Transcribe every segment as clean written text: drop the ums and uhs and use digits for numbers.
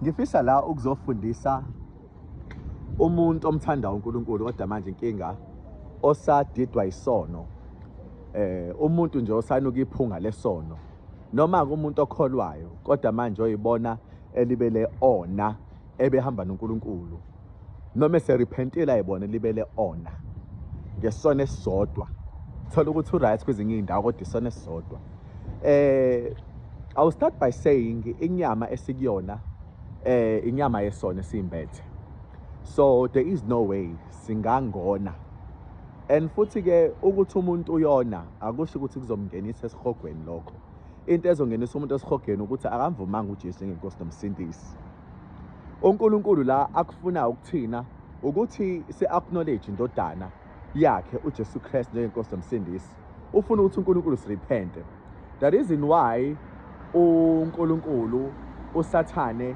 Ngifisa la ukuzofundisa umuntu omthanda uNkulunkulu kodwa manje inkinga osadidwa isono, umuntu nje osanuka iphunga lesono, noma umuntu okholwayo kodwa manje oyibona elibele ona ebehamba noNkulunkulu, noma eserepentile ayibona elibele ona ngesono esisodwa. Thola ukuthi u-right kwezinye iy'ndawo kodwa isono esisodwa. I will start by saying inyama esikuyona, inyama yesono esiyimbethe, so there is no way singangona. And futhi ke ukuthi umuntu uyona akusho ukuthi kuzomngenisa esihogweni lokho. Into ezongenisa umuntu esihogweni ukuthi akamvumanga uJesu njengenkosi nomsindisi. UNkulunkulu la akufuna ukuthina ukuthi si-acknowledge indodana yakhe uJesu Kristu njengenkosi nomsindisi. Ufuna ukuthi uNkulunkulu sirepente. The reason why uNkulunkulu uSathane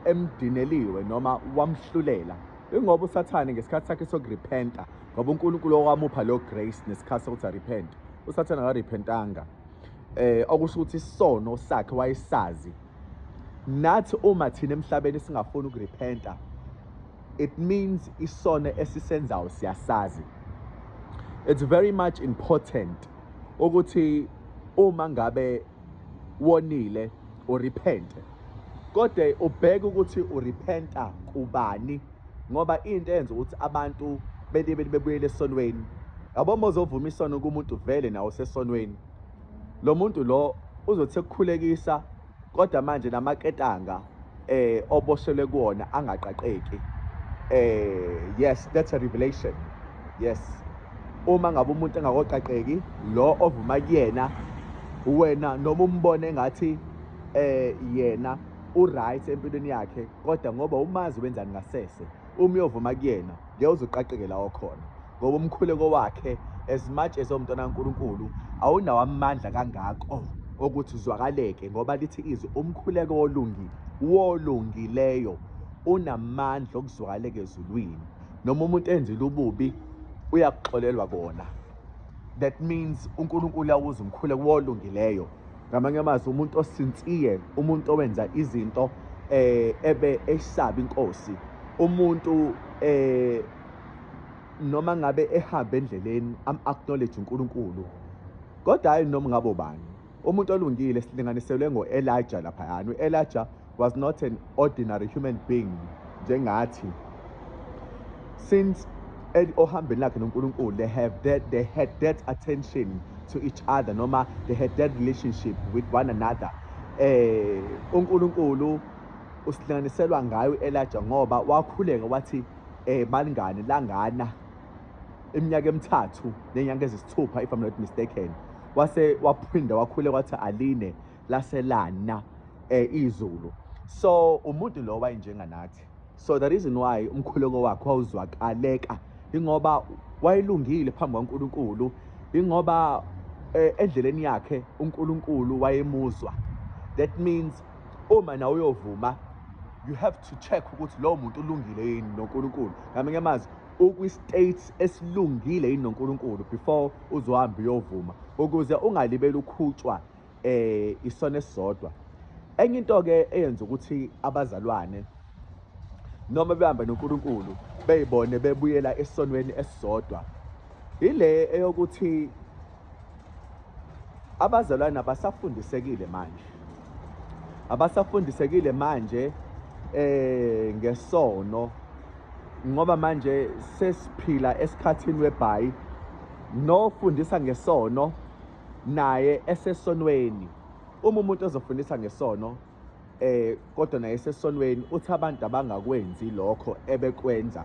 emdineliwe noma wamhlulela, ingoba uSathane ngesikhathi sakhe sokurepenta, ngoba uNkulunkulu owamupha lo grace nesikhathi sokuthi arepent, uSathane akarepentanga. Okusho ukuthi isono sakhe wayesazi. Nathi uma thina emhlabeni singafuni ukurepenta, it means isono esisenzayo siyasazi. It's very much important ukuthi uma ngabe wonile urepente, kodwa ubheke ukuthi urepenta kubani, ngoba into eyenza ukuthi abantu belibele bebuyele esonweni, yabo, uma uzovuma isono kumuntu vele nawo sesonweni, lo muntu lo uzothi ekukhulekisa, kodwa manje namaketanga oboshelwe kuwona angaqaqeki. Yes, that's a revelation. Yes, uma ngabe umuntu engakoqaqeki lo ovuma kuyena, wena noma umbone engathi yena u-right empilweni yakhe, kodwa ngoba umazi wenzani ngasese, uma uyovuma kuyena ngeke uzuqaqeke la okhona, ngoba umkhuleko wakhe, as much as owumntwana kaNkulunkulu, awunawo amandla kangako okuthi uzwakaleke, ngoba lithi izwi umkhuleko wolungileyo unamandla okuzwakaleka ezulwini. Noma umuntu enzile ububi, uyakuxolelwa kona. That means uNkulunkulu uyawuza umkhuleko wolungileyo. Ngamanye amazwi, umuntu osinsiye, umuntu owenza izinto ebe esaba inkosi, umuntu noma ngabe ehamba endleleni am acknowledge uNkulunkulu, kodwa hayi noma ngabe ubani. Umuntu olungile silinganiselwe ngo-Elijah laphayana. U-Elijah was not an ordinary human being njengathi. Since ohambeni lakhe noNkulunkulu, they had that attention to each other, noma they had that relationship with one another. UNkulunkulu usihlanganiselwa ngayo u-Elijah, ngoba wakhuleka wathi malingane langana iminyaka emithathu nenyanga ezisithupha, if I'm not mistaken. Wase waphinda wakhuleka wathi aline, laselana izulu. So umuntu lo wayenjenganathi. So the reason why umkhuleko wakhe wawuzwakaleka ingoba wayelungile phambi kwaNkulunkulu, ingoba endleleni yakhe uNkulunkulu wayemuzwa. That means uma nawe uyovuma, you have to check ukuthi lowo muntu ulungile yini noNkulunkulu. Ngamanye amazwi, ukwi-state esilungile yini noNkulunkulu before uzohamba uyovuma, ukuze ungalibeli ukhutshwa isono esisodwa. Enye into ke eyenza ukuthi abazalwane noma behamba noNkulunkulu beyibone bebuyela esonweni esisodwa, ile eyokuthi abazalwane abasafundisekile manje, abasafundisekile manje ngesono, ngoba manje sesiphila esikhathini webhayi nofundisa ngesono naye esesonweni. Uma umuntu ezofundisa ngesono kodwa naye esesonweni, uthi abantu abangakwenzi lokho ebekwenza,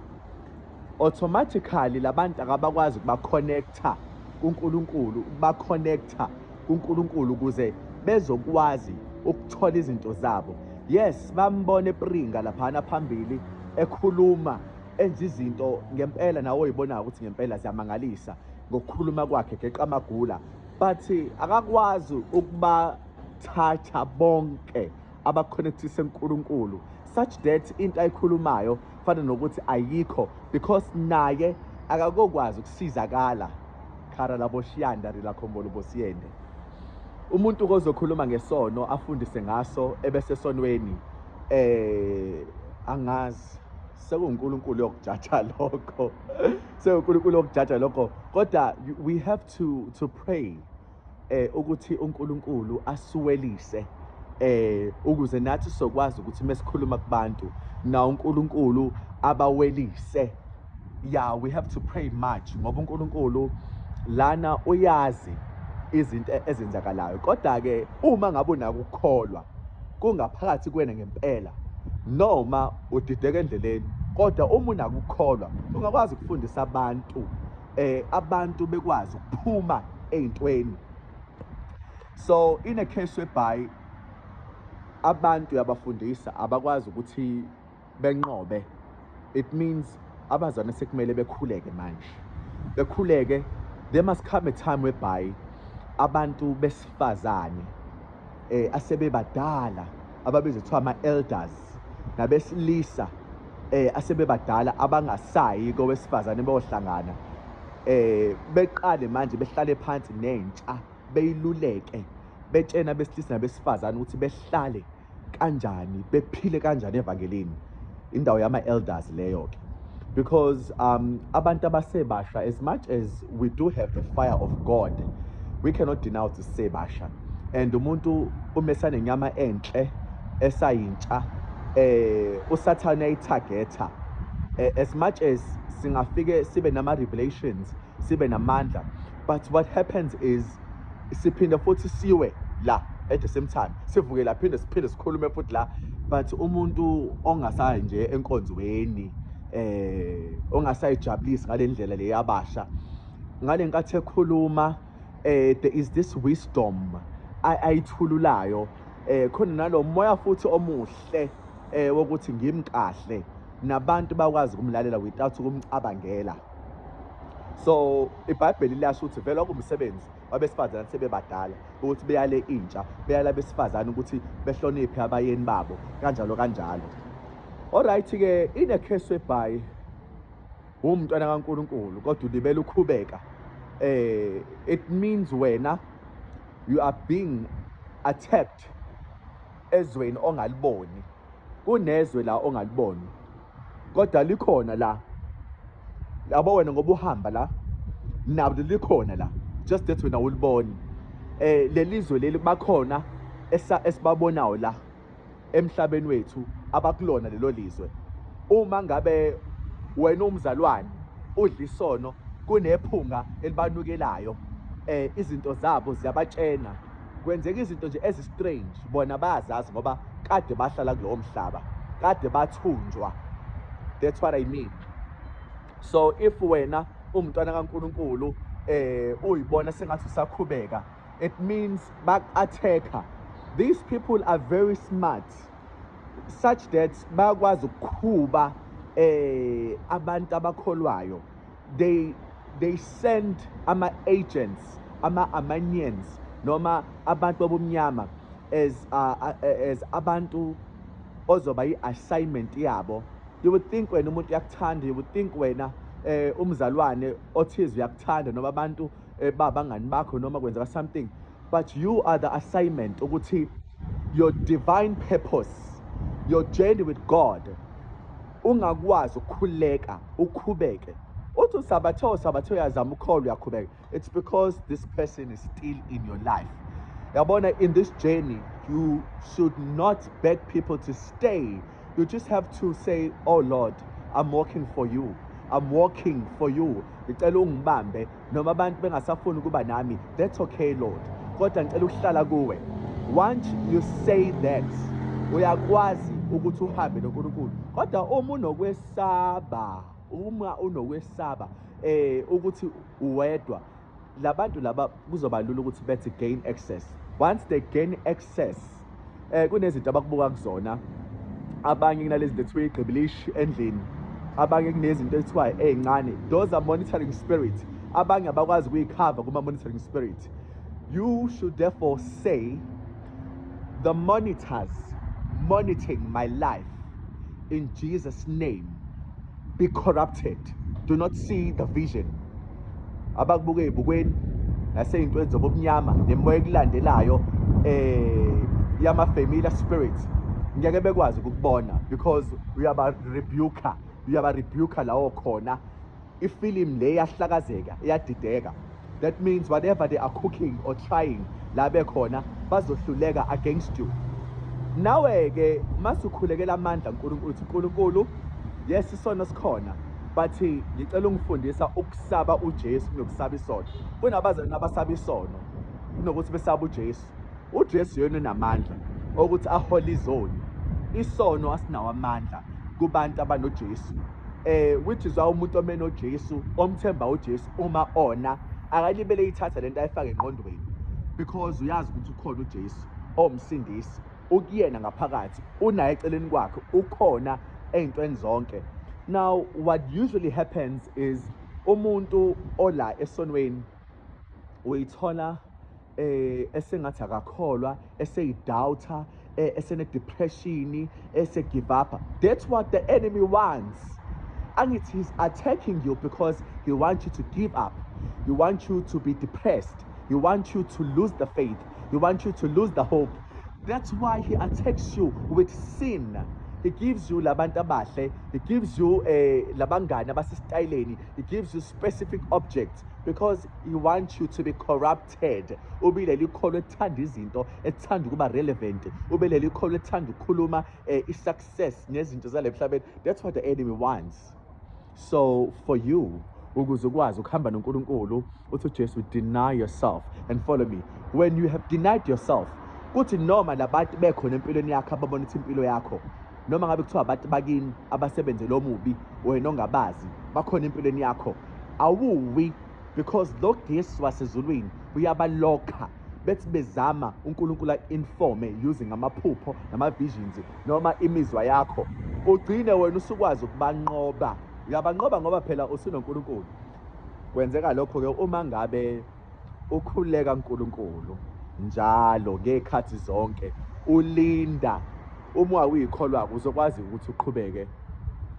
automatically labantu akabakwazi ukuba connecta kuNkulunkulu, ukuba connecta kuNkulunkulu ukuze bezokwazi ukuthola izinto zabo. Yes, bambona epringa laphana phambili ekhuluma, enza izinto ngempela nawe oyibonayo ukuthi ngempela ziyamangalisa ngokukhuluma kwakhe, geqa amagula, but akakwazi ukubathatha bonke abaconnectise uNkulunkulu, such that into ayikhulumayo fana nokuthi ayikho, because naye akakokwazi ukusizakala. Khara labo shiyanda rilakhombolo bosiyende. Umuntu kozokhuluma ngesono, afundise ngaso, ebese sonweni, Angazi, sekuNkulunkulu yokujaja lokho, sekuNkulunkulu yokujaja lokho, kodwa we have to pray ukuthi uNkulunkulu asuwelise ukuze nathi sokwazi ukuthi mesikhuluma kubantu na uNkulunkulu abawelise. Yeah, we have to pray much ngoba uNkulunkulu lana uyazi izinto ezenzakalayo. Kodwa ke uma ngabe unako ukukholwa kungaphakathi kuwena ngempela, noma udideka endleleni, kodwa uma unako ukukholwa ungakwazi ukufundisa abantu, abantu bekwazi ukuphuma ey'ntweni. So in a case whereby abantu uyabafundisa abakwazi ukuthi benqobe, it means abazane sekumele bekhuleke manje, bekhuleke. There must come a time whereby abantu besifazane asebebadala ababizwa kuthiwa ama-elders nabesilisa asebebadala abangasayi kowesifazane bohlangana, beqale manje behlale phansi nentsha, beyiluleke, betshena abesilisa nabesifazane ukuthi behlale kanjani, bephile kanjani evangelini. Indawo yama-elders leyo ke, because abantu abasebasha, as much as we do have the fire of God, we cannot deny ukuthi sisebasha, and umuntu uma esanenyama enhle, esayintsha, uSathane ayitargetha. As much as singafike sibe nama revelations, sibe namandla, but what happens is siphinde futhi siwe la at the same time, sivuke la, phinde siphinde sikhulume futhi la. But umuntu ongasayi nje enkonzweni, ongasayijabulisi ngale ndlela le yabasha, ngale nkathi ekhuluma, there is this wisdom ayithululayo, khona nalo moya futhi omuhle wokuthi ngimkahle, nabantu bakwazi ukumlalela without ukumcabangela. So iBhayibheli liyasho ukuthi vele kwakuwumsebenzi wabesifazane sebebadala ukuthi beyale intsha, beyala besifazane ukuthi behloniphe abayeni babo, kanjalo kanjalo. Alright ke, in a case whereby umntwana kaNkulunkulu kodwa ulibele ukhubeka, it means wena you are being attacked ezweni ongaliboni. Kunezwe la ongaliboni kodwa likhona la, yabo, wena ngoba uhamba la nabo likhona la, just that wena uliboni. Lelizwe leli bakhona esibabonayo la emhlabeni wethu abakulona lelo lizwe. Uma ngabe wena umzalwane udla isono, kunephunga elibanukelayo, izinto zabo ziyabatshena, kwenzeka izinto nje ezi-strange. Bona bayazazi ngoba kade bahlala kulowo mhlaba, kade bathunjwa. That's what I mean. So if wena umntwana kaNkulunkulu uyibona sengathi usakhubeka, it means baku-attacka. These people are very smart such that bayakwazi ukukhuba abantu abakholwayo. They send ama agents, ama Armenians noma abantu bobumnyama as abantu ozoba i-assignment yabo. You would think wena umuntu uyakuthanda, you would think wena umzalwane othize uyakuthanda, noma abantu babangani bakho, noma kwenzeka something, but you are the assignment ukuthi your divine purpose, your journey with God, ungakwazi ukukhuleka, ukhubeke, uthi usabathe, usabathe, uyazama ukukholwa, uyakhubeka. It's because this person is still in your life, yabona. In this journey you should not beg people to stay. You just have to say, "Oh Lord, I'm walking for you, I'm walking for you. Ngicela ungibambe noma abantu bengasafuni ukuba nami. That's okay, Lord, kodwa ngicela ukuhlala kuwe." Once you say that, uyakwazi ukuthi uhambe noNkulunkulu. Kodwa uma unokwesaba ukuthi uwedwa, labantu laba kuzoba lula ukuthi bethi gain access. Once they gain access, kunezinto abakubuka kuzona. Abanye kunalezi zinto ekuthiwa igqibilishi endlini, abanye kunezinto ekuthiwa ey'ncane. Those are monitoring spirit. Abanye abakwazi ukuyikhava kuma-monitoring spirit. You should therefore say, "The monitors monitoring my life, in Jesus' name be corrupted. Do not see the vision." Abakubuka ey'bukweni nasey'ntweni zobumnyama nemoya ekulandelayo yama-familiar spirit. Ngeke bekwazi ukukubona because uyaba rebuker, uyaba rebuker lawo khona. Ifilimu le iyahlakazeka, iyadideka. That means whatever they are cooking or trying la bekhona bazohluleka against you. Nawe-ke masukhulekela amandla uNkulunkulu, uthi uNkulunkulu, yes, isono sikhona, but ngicela ungifundisa ukusaba uJesu kunokusaba isono. Kunabazalwane abasaba isono kunokuthi besaba uJesu. UJesu yena unamandla okuthi ahole izoni. Isono asinawo amandla kubantu abanoJesu. Which is why umuntu ome noJesu, omthemba uJesu, uma ona akalibele ithatha lento ayifake engqondweni, because uyazi ukuthi ukhona uJesu owumsindisi, ukuyena ngaphakathi, unaye eceleni kwakhe, ukhona ey'ntweni zonke. Now what usually happens is umuntu ola esonweni uyithola esengathi akakholwa, eseyidoubter, esene depression, ese give up. That's what the enemy wants. Angithi he's attacking you because he wants you to give up, he wants you to be depressed, he wants you to lose the faith, he wants you to lose the hope. That's why he attacks you with sin. He gives you labantu abahle, he gives you labangani abasesitayileni, he gives you specific objects because he wants you to be corrupted. Ube leli kholo ethanda izinto, ethanda ukuba relevant, ube leli kholo ethanda ukukhuluma i-success nezinto zale emhlabeni. That's what the enemy wants. So for you ukuze ukwazi ukuhamba noNkulunkulu, uthi uJesu, "Deny yourself and follow me." When you have denied yourself, kuthi noma labantu bekhona empilweni yakho ababona ukuthi impilo yakho, noma ngabe kuthiwa abantu bakini abasebenzele omubi wena ongabazi bakhona empilweni yakho, awuwi, because lo Jesu wasezulwini uyabalokha. Bethi bezama, uNkulunkulu a-informe using amaphupho nama-visions noma imizwa yakho, ugcine wena usukwazi ukubanqoba. Uyabanqoba ngoba phela usunoNkulunkulu. Kwenzeka lokho-ke uma ngabe ukhuleka uNkulunkulu njalo ngey'khathi zonke, ulinda. Uma uyikholwa uzokwazi ukuthi uqhubeke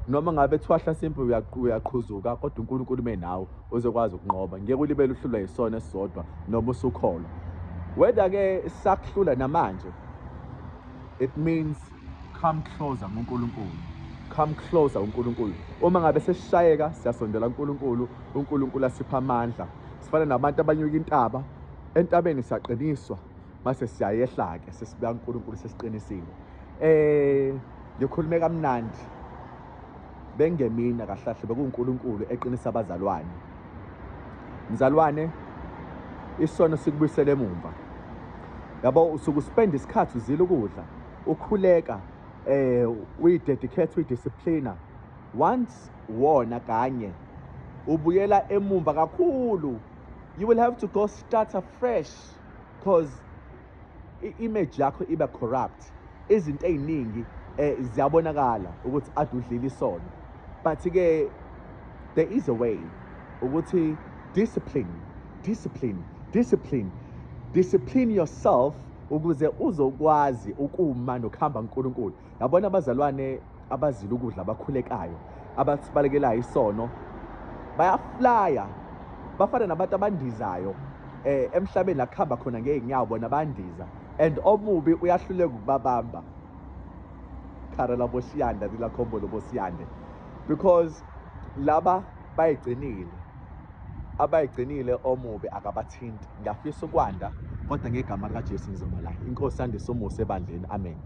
noma ngabe kuthiwa hlasimpe uyaqhuzuka, kodwa uNkulunkulu ume nawe, uzokwazi ukunqoba. Ngeke ulibele uhlulwa yisono esisodwa noma usukholwa. Whether-ke sakuhlula namanje, it means come closer kuNkulunkulu, come closer kuNkulunkulu. Uma ngabe sesishayeka, siyasondela kuNkulunkulu, uNkulunkulu asipha amandla. Sifana nabantu abanyuka intaba, entabeni siyaqiniswa, mase siyayehla-ke sesibuya kuNkulunkulu sesiqinisile. Ngikhulume kamnandi, bengemina kahle kahle, bekuwuNkulunkulu eqinisa abazalwane. Mzalwane, isono sikubuyisele emumva, yabo. Usuke uspend isikhathi uzila ukudla, ukhuleka, uyidedicate, uyidisciplina. Once wona kanye, ubuyela emumva kakhulu. You will have to go start afresh because i-image yakho iba corrupt. Izinto ey'ningi ziyabonakala ukuthi ade udlile isono, but ke there is a way ukuthi discipline, discipline, discipline, discipline yourself ukuze uzokwazi ukuma nokuhamba uNkulunkulu. Yabona, abazalwane abazila ukudla, abakhulekayo, abasibalekelayo isono, bayaflya, bafana nabantu abandizayo emhlabeni la kuhamba khona ngey'nyawo, bona bandiza, and omubi uyahluleka ukubabamba. Kharela boshiyanda lila khombolo bosiyande, because laba bayigcinile, abayigcinile, omubi akabathinti. Ngiyafisa ukwanda, kodwa ngegama likaJesu ngizoma la. Inkosi yandise umusa ebandleni. Amen.